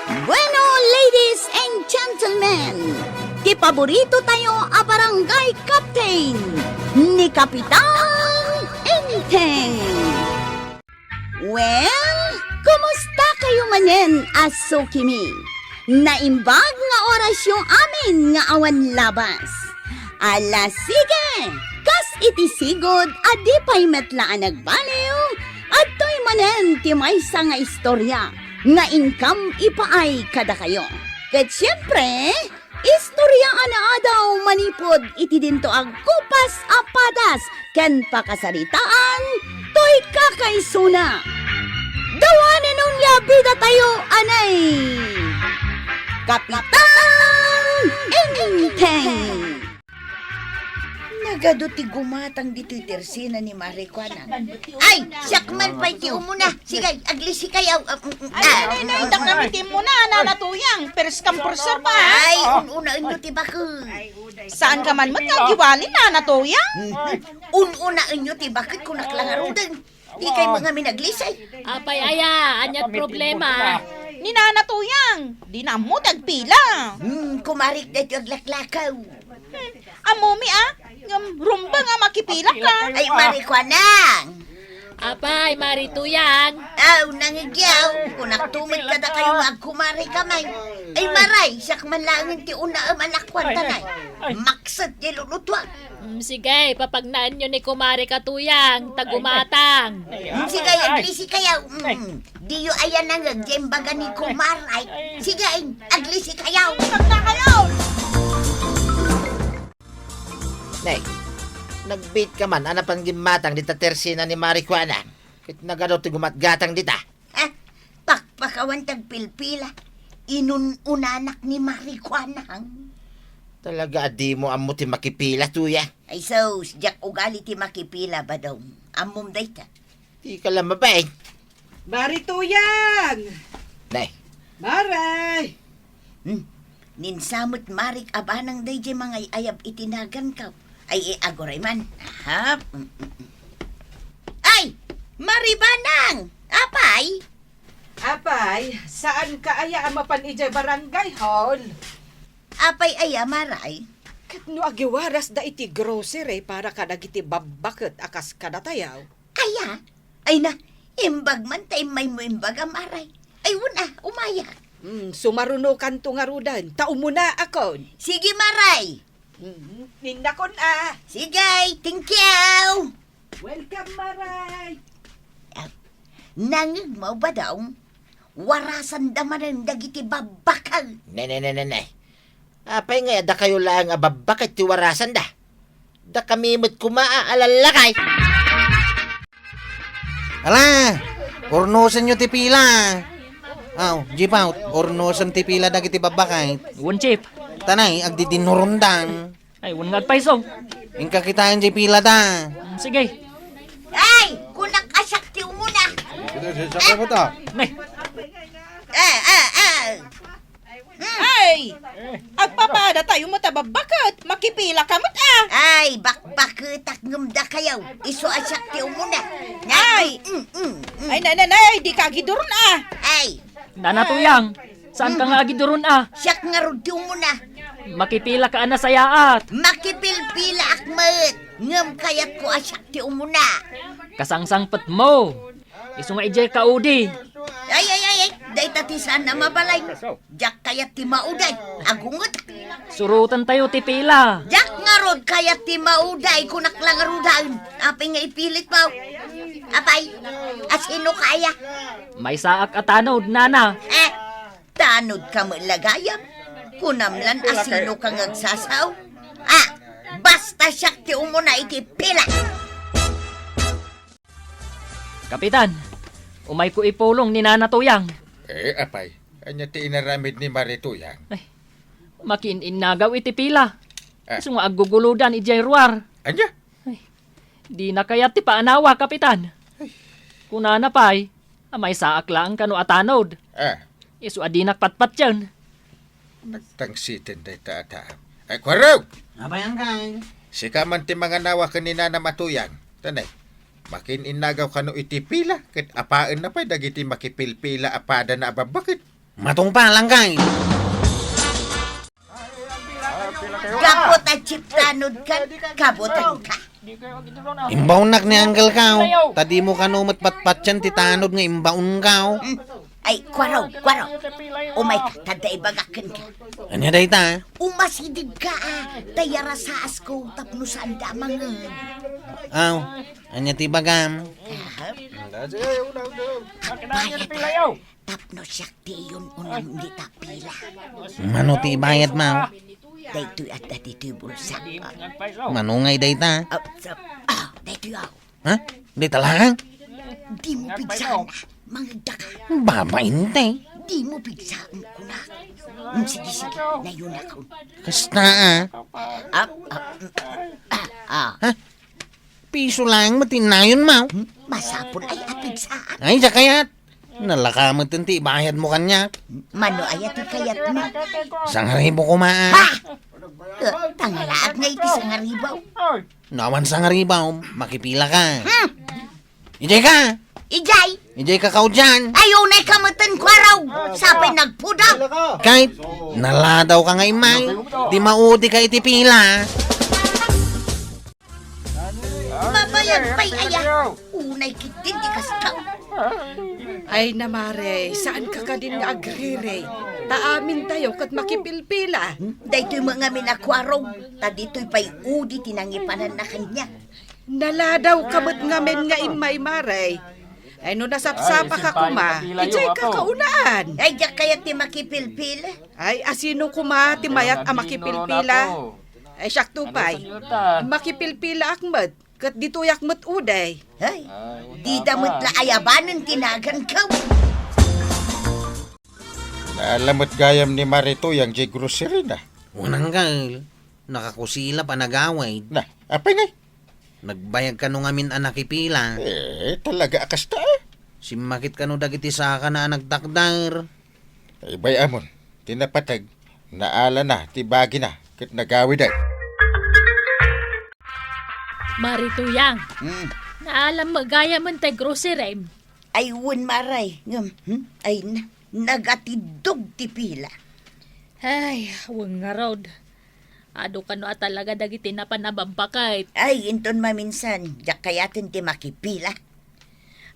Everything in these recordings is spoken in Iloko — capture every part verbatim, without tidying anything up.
Bueno, ladies and gentlemen, ti paborito tayo a barangay captain, ni Kapitan Enteng. Well, kumusta kayo manen a sukimi? Naimbag nga orasyo amin nga awan labas. Ala, sige! Kas iti sigud a di pay met la a nagbaliw, adtoy manen ti maysa nga istorya nga inkam ipaay kadakayo. Ket siempre, istorya a naadaw manipud iti dinto agkupas a padas ken pakasaritaan toy kakaisuna. Dawanen on nga bida tayo, anay! Kapitan Enteng! Nagadu ti gumatang ditoy tersina ni Mari Kuana. Ay, siak man pay ti umuna. Sige, aglisi kayo. Ah, mm, mm, Ay, ah. Ay, ay, ay, dakami ti umuna, Nana Tuyang. First come, first serve, ah. Ay, un-unaenyo ti bakit. Saan ka man met nga agiwali, Nana Tuyang? Mhm. Un-unaenyo ti bakit kunak la ngaruden. Di kay mga minaglisay. Apay aya, ania't problema? Ni Nana Tuyang, di na ammo ti agpila. Hmm, kumarik daytoy aglaklakaw. Hmm, ammomi a, ngem rumbeng a makipila ka. Ay, Mari Kuanang. Apay, Mari Tuyang. Aw, nangigyaw. Kunak tumet kadakayo nga agkumari ka man. Ay, Maray, siak man laengen ti unaem a nakuan tanay. Makset di lulutuak. Mm, sige, papagnaenyo ni Kumare Katuyang, tagumatang. Mm, sige, aglisi kayo. Mm, diyo aya nangeg, di imbaga ni Kumare. Sige, aglisi kayo. Pagna kayo! Nay, nagbiit ka man, a napan gimmatang dita tersina ni Mari Kuana. Ket nagadu ti gumatgatang dita. Ah, pakpakawan ti agpilpila. Inun-unanak ni Mari Kuanang. Talaga a dimo ammo ti makipila, Tuya? Ay sus, diak ugali ti makipila, Badong. Ammom dayta. Di ka la mabain. Mari Tuyang! Nay. Maray! Hmm. Ninsamet Marik a banang daydiay mangay-ayab iti nagankaw. Ay, eh, aguray man. Aha. Mm, mm, mm. Ay! Mari Banang! Apay? Apay, saan ka aya a mapan idiay barangay hall? Apay aya, Maray? Ket no agiwaras da iti grocery para kadagiti babbaket a kas kadatayaw? Aya? Ay na, imbag man ta immaymo imbaga, Maray. Ay, una, umaya. Hmm, sumarunokanto ngaruden, ta umuna akon. Sige, Maray. Hmm, nindakon a. Sige, thank you. Welcome, Maray. Ah, nangegmo, Badong? Warasanda manen dagiti babbakal. Ne, ne, ne, ne, ne. Apay nga, dakayo laeng a babbakal ti warasanda? Dakami met koma a alalakay. Ala, urnosenyo ti pila. Aw, Jeep out, urnosem ti pila dagiti babbakal. Wen, Chief. Tanay, agdidinurundan. Ay, wen nga agpayso. Inka kitaen ti pila da. Mm, sige. Ay, kunak a siak ti umuna. Ito, si Saka mo to. Nay. Eh, eh, eh. Hmm. Ay, agpapada tayo met a babbaket. Makipila ka met a. Ay, bakbaketak ngem dakayo. Isu a siak ti umuna. Ay. Mm, mm, mm. Ay, nay, nay, nay, di ka agiduron a. Ay. Nana Tuyang, saan ka nga agiduron a? Siak ngarud ti umuna. Makipila ka a nasayaat. Makipilpilaak met, ngem kayatko a siak ti umuna. Kasangsangpetmo. Isu nga idiay kaudi. Ay, ay, ay, ay, dayta ti saan a mabalay. Diak kayat ti mauday. Agunget. Suroten tayo ti pila. Diak ngarud kayat ti mauday, kunak la ngaruden. Apay nga ipilitmo? Apay, asino kaya? Maysaak a tanod, nana. Eh, tanod ka met la gayam. Kunam lan asino ka nga agsasao. Ah, basta siak ti umuna iti pila. Kapitan, umayko ipulong ni Nana Tuyang. Eh, apay, ania ti inaramid ni Mari Tuyang? Ay, makiin-innagaw iti pila. Ah. Isu nga aggugulodan idiay ruar. Ania? Ay, dina kayat ti paanawa, Kapitan. Ay. Kunana pay, a maysaak laeng kano a tanod. Ah. Isu a dinak patpatien. Nagtangsiten dayta a tao. Ay, kuarog! Apay, Angkay? Sika man ti manganawa ken ni Nanam a Tuyang. Tanay, makiin-innagaw kano iti pila, ket apaenna pay dagiti makipilpila a padana a babbaket. Matungpalan ka. Gapu ta jeep tanod ka, kabutanka. Imbaonnak ni Uncle Kao, ta dimo kano met patpatian ti tanod nga imbaonkaw. Hmm. Ay, Kuaraw, Kuaraw. Umayka, ta adda ibagak kenka. Ania dayta? Umasidegka, ah, ta iyarasaasko tapno saanda a mangngeg. Aw, ania ti ibagam? Aha. Agbayad, ah. Tapno siak ti iyun-unam dita pila. Mano ti ibayadmo? Daytoy adda ditoy bulsa. Mano ngay dayta? Ah, sa-, ah, daytoy, ah. Ha? Dayta laeng? Dimo pigsaan, ah. Mangegdaka. Babain ti. Dimo pigsaan, kunak. Mm, sige, sige. Nayunakon. Kasta, ah. Ah, ah, mm, ah, ah. Ha? Piso laeng met ti nayonmo. Hmm? Masapul ay a pigsaan. Ay, diak kayat. Nalaka met ti ibayadmo kaniak. Mano aya ti kayatmo? Sangaribu koma. Ha? Eh, tangalaak nga iti sangaribu. No awan sangaribu, makipila ka. Hmm. Idiay ka. Idiay. Idiay ka kaudian. Ay, unay ka metten, Kuaraw. Sapay nagpudak. Kay, naladaw ka nga immay. Di maudi ka iti pila. Mabayag pay aya. Unay ketdin ti kasta. Ay, namare, saanka kadin nga agriri? Ta amintayo ket makipilpila. Daytoy met ngamin a Kuaraw, ta ditoy pay udi ti nangipananna kaniak. Naladaw ka met ngamin nga immay, mare. Ay, no nasapsapa ka koma, idiay ka kaunaan. Ay, diak kayat ti makipilpila. Ay, asino koma ti mayat a makipilpila? Ay, siak to pay. Makipilpilaak met. Ket ditoyak met udi. Ay, dida met la ayabanen ti naganko. Naalam met gayam ni Mare Tuyang diay grocery na. Wen, Uncle, nakakusilap a nagawid. Na, apay ngay? Nagbayag kano ngamin a nakipila. Eh, talaga a kasta, eh. Simmakit kano dagiti sakana a nagtakder. Ay, bay-amon, ti napateg, naalana ti bagina, ket nagawiden. Mare Tuyang, hmm, naalam met gayam ti grocery. Ay, wen, mare, ngem, hmm? Ay, na-, nagatiddog ti pila. Ay, wen ngarud. Adu kano a talaga dagiti napan a babbaket. Ay, inton maminsan, diak kayaten ti makipila.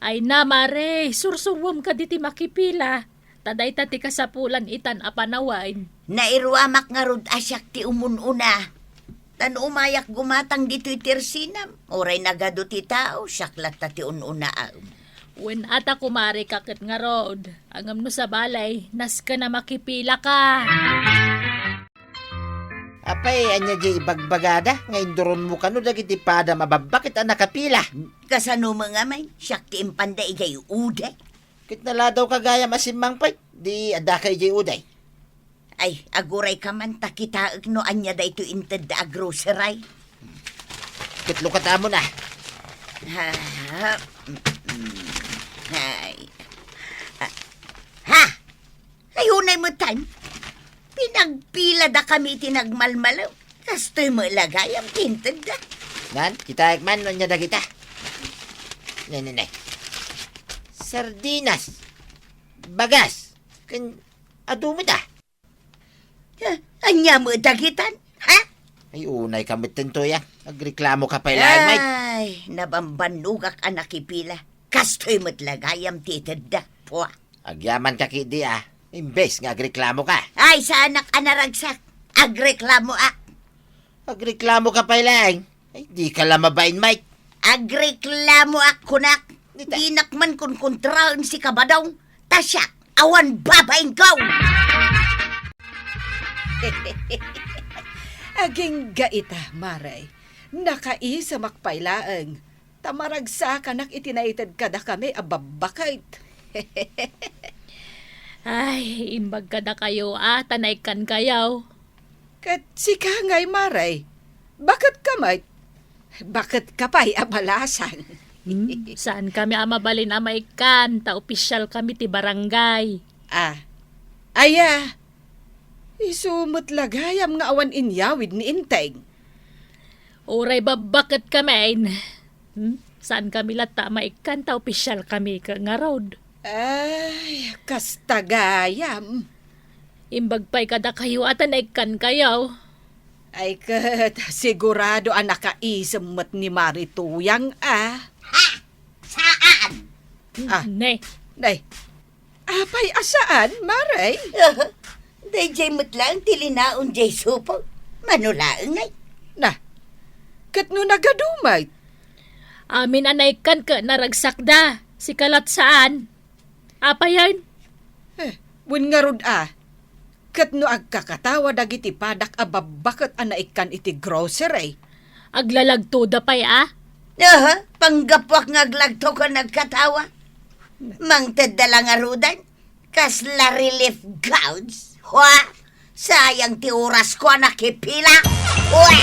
Ay na, mare, sursurom kadi ti makipila. Ta dayta ti kasapulan itan a panawen. Nairuamak ngarud a siak ti umun-una. Ta no umayak gumatang ditoy tersinam, uray nagadu ti tao, siak latta ti un-unaam. Wen, ata kumare ka ket ngarud. Ngem no sabali, nasken a makipila ka. Apay, ania diay ibagbagada nga induronmo kano dagiti padam a babbaket a nakapila? Kasano met ngamin? Siak ti impanda idiay udi. Ket naladaw ka gayam a simmangpet, di adda ka idiay udi. Ay, aguray ka man ta kitaek no ania daytoy intedda a grocery. Ket lukatamon a. Ha, ha, mm, mm. Ay. Ah, ha! Ay, unay met tan. Pinagpiladakami iti nagmalmalew. Kastoy met la gayam ti intedda. Nan, kitaek man no ania dagita. Ne, ne, ne. Sardinas. Bagas. Ken adu met a. Ha? Ania met dagitan? Ha? Ay, unay ka met ditoy a. Agreklamo ka pay laeng, Mike. Ay, nabambannogak a nakipila. Kastoy met la gayam ti itedda. Pua. Agyaman ka ketdi a. Imbes nga agreklamo ka. Ay, saanak a naragsak. Agreklamoak. Agreklamo ka pay laeng. Ay, di ka la mabain, Mike. Agreklamoak kunak. Dita. Dinak man kunkontraen si Kabadong. Ta siak, awan babainko. Agingga ita, Mare. Nakaisamak pay laeng. Ta maragsakanak iti naited kadakami a babbaket. Ay, imbag kadakayo a ta naikkankayo. Ket sika ngay, Mare, baket ka met? Baket ka pay a balasang. Hmm, saan kami a mabalin a maikkan, ta opisyal kami ti barangay. Ah, aya, isu met la gayam nga awan inyawid ni Inteng. Uray babbaket kami, hmm? Saan kami latta a maikkan ta opisyal kami ka ngarud. Ay, kasta gayam. Imbag pay kadakayo a ta naikkankayo. Ay ket, sigurado a nakaisem met ni Mari Tuyang a. Ha? Saan? Ah. Nay. Nay. Apay a saan, Mare? Daydiay met laeng ti linaon diay supot. Mano laeng ay? Na, ket no nagadu met? Amin a naikkan ket naragsakda. Sika lat saan. Apayen? Eh, wen ngarud a. Ket no agkakatawa dagiti padak a babbaket a naikkan iti grocery. Aglalagtoda pay a? Aha, panggapuak nga aglagto ken agkatawa. Mangtedda la ngaruden. Kasla relief gods. Hua? Sayang ti orasko a nakipila. Hua?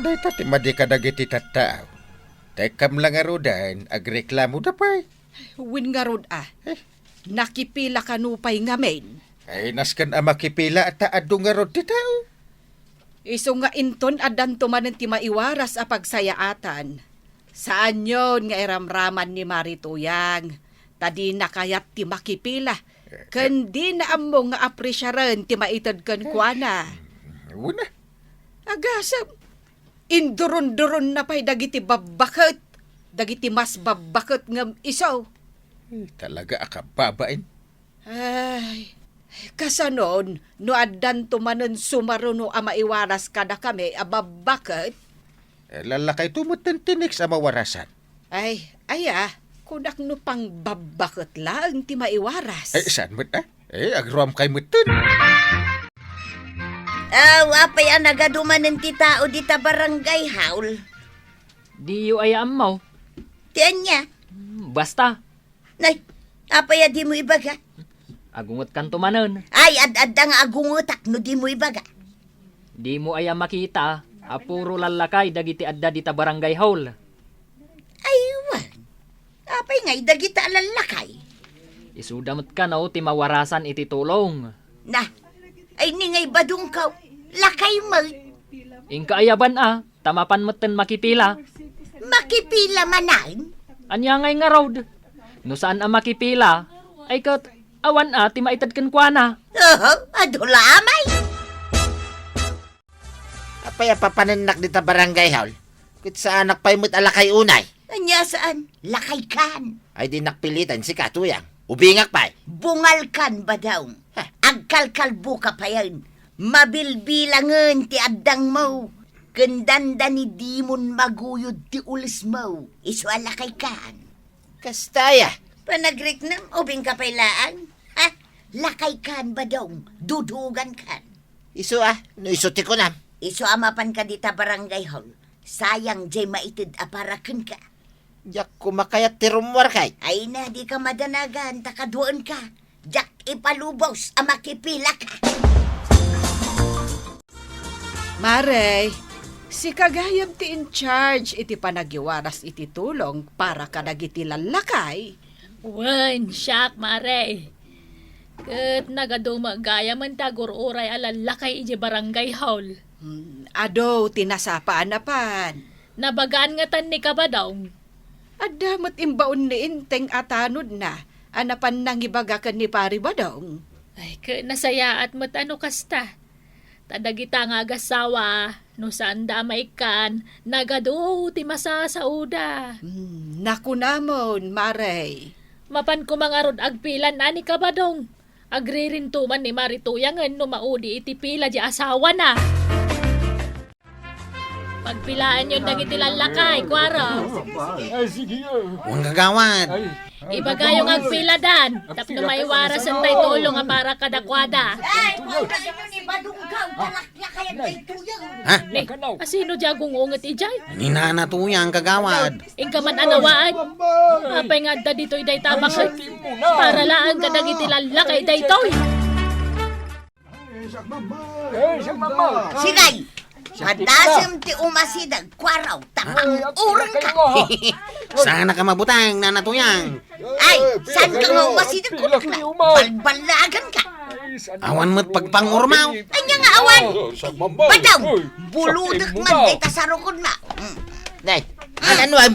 Dayta ti madi kadagiti tattao. Tekkam la ngaruden, agreklamoda pay. Wen ngarud a. Eh? Nakipila kano pay ngamin? Ay, nasken a makipila ta adu ngarud ti tao. Isu nga inton addanto manen ti maiwaras a pagsayaatan, saanyon nga iramraman ni Mari Tuyang, ta dina kayat ti makipila, ken dina ammo nga apresiaren ti maited kenkuana. Wen a. Agasem, induronduronna pay dagiti babbaket, dagiti mas babbaket ngem isu. Eh, talaga a kababain. Ay, kasanon, no addanto manen sumaruno a maiwaras kadakami a babbaket? Eh, lallakayto metten ti next a mawarasan. Ay, aya, kunak no pangbabbaket laeng ti maiwaras. Eh, saan met a? Eh, agruamkay metten. Aw, apay a nagadu manen ti tao dita barangay hall? Diyo aya ammo? Ti ania? Hmm, basta. Nay, apay a dimo ibaga? Agungetkanto manen. Ay, ad-adda nga agungetak no dimo ibaga. Dimo aya makita a puro lallakay dagiti adda dita barangay hall. Ay, wen. Apay ngay dagita a lallakay? Isuda met kano ti mawarasan iti tulong. Na, ay ni ngay badongko, lakay met. Inka ayaban a, ta mapan metten makipila. Makipila manen? Ania ngay ngarud? No saan a makipila, ay ket awan a ti maited kenkuana. Oho, adu la amay. Apay a papanennak dita barangay hall? Ket saanak pay met a lakay unay. Ania saan? Lakaykan. Ay, dinak piliten sika, Tuyang. Ubingak pay. Bungalkan, Badong. Ha? Agkalkalboka payen. Mabilbilangen ti addangmo. Ken dandani dimon maguyod ti ulesmo. Isu a lakaykan. Kasta aya? Panagreknam, ubingka pay laeng. Ha? Lakaykan, Badong. Dudugankan. Isu a, no isu ti kunam. Isu a mapanka dita barangay hall. Sayang diay maited a para kenka. Diak koma kayat ti rummuarkay. Ay na, dika madanagan, ta kaduaenka. Diak ipalubos a makipilaka. Mare, sika gayam ti in charge iti panagiwaras iti tulong para kadagiti lallakay. Wen, siak, Mare. Ket nagadu met gayamen ti agur-uray a lallakay idiay barangay hall. Hmm, adu ti nasapa a napan. Nabagaan ngatan ni Kabadong. Adda met imbaon ni Enteng a tanodna a napan nangibaga ken ni Pari Badong. Ay, ket nasayaat met a no kasta. Ta dagita nga agassawa, no saanda a maikkan, nagadu ti masasaoda. Hmm, nakunamon, Mare. Mapan koma ngarud agpilan a ni Kabadong. Agririnto man ni Mari Tuyangen no maudi iti pila di asawana. Pagpilaenyon dagiti lallakay, kuaro. Ay, sige, ah. Wen, kagawad. Ay, ay, ibagayo nga agpiladan, tapno maiwarasan tay tulong a para kadakuada. Ay, pagkainyo ni Badunggaw, talaklakayan tay tuyang. Ha? Ni, asino di agungunget ijay? Ni Nana Tuyang, kagawad. Inka man a nawaan. Apay nga adda ditoy dayta a baket? Para laeng kadagiti lallakay daytoy. Sigay! Madasem ti umasideg, kuaraw, ta pang-urenka. Saan ka mabutang, Nana Tuyang? Ay, saan ka nga umasideg, kunak na? Balbalagan ka. Awan met pagpangurmaw. Anya nga awan? Badong, buludek man dayta sarukod na. Mm. Nay, ano, ano, am?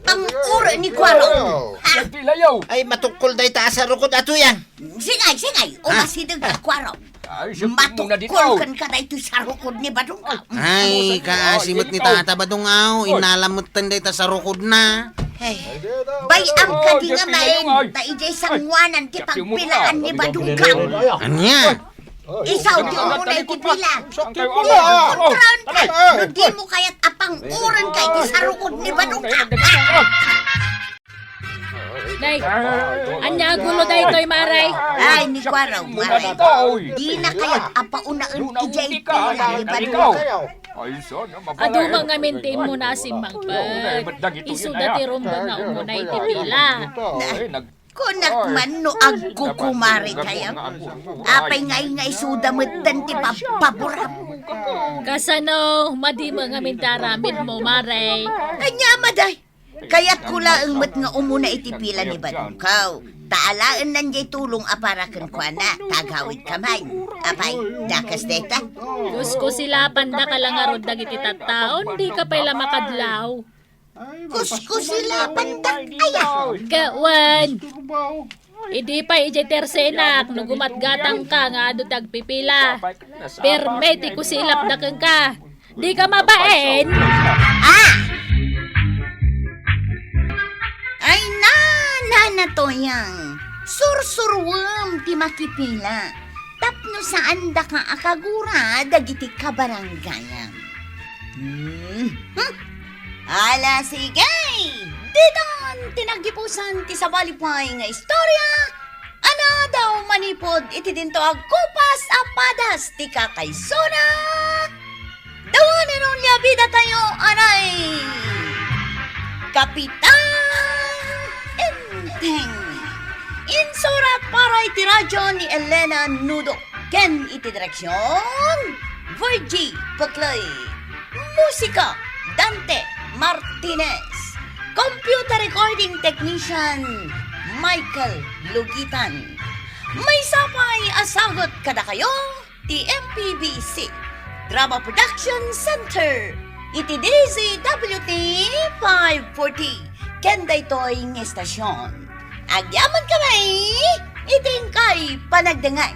Panguri ni Kuarong. Ha? Nagdilayaw. Ay, matukkol dayta a sarukod a tuyang. Singay, singay. Ah. Umasideg ni Kuarong. Ay, siya muna dito. Matukkol kenka daytoy sarukod ni Badong. Ay, kaasi met ni Tata Badong, aw. Ay. Innalam metten dayta sarukodna. Ay, bay-am kadi nga maen, ta idiay sangoanan ti pagpilaan ni Badong. Ania? Isaw ti umuna iti pila. Kontraenka, no dimo kayat a pangurenka iti sarukod ni Badong. Nay, ania a gulo daytoy, Mare? Ay, ni Kuarong, Mare. Dina kayat a paunaen idiay pila ni Badong. Adu man ngamin ti immuna a simmangpet. Isuda ti rumbeng nga umuna iti pila. Kunak man no agkukumare kayam. Apay nga, nga isuda metten ti pabpaburam. Kasano, madi met ngamin ti aramidmo, Mare? Ania, maday? Kayatko laeng met nga umuna iti pila ni Badongko. Ta alaennan diay tulong a para kenkuana, ta agawidka man. Apay, dakes dayta? Kuskusilapandaka la ngarud dagiti tattaon, dika pay la makadlaw. Kuskusilapandak aya. Gawan. Idi pay idiay tersenak, no gumatgatangka nga adu ti agpipila, permi ti kusilapda kenka. Dika mabain. Ah! Ay, na, Nana Toyang, sursuruem ti makipila. Tapno saandaka a kagura dagiti kabaranggayam. Hmm. Hmm. Ala, sige! Ditan ti naggipusan ti sabali pay nga istorya, a naadaw manipud iti dinto agkupas a padas ti kakaisuna. Dawanen ni Abida tayo, anay! Kapitan Enteng. Insurat para iti radyo ni Elena Nudo. Ken iti direksion, Virgie Peclay. Musika, Dante Martinez. Computer recording technician, Michael Lugitan. Maysa pay a sagut kadakayo ti M P B C Drama Production Center iti D Z W T five forty ken daytoy nga estasion. Agyamankami iti inkay panagdengngeg.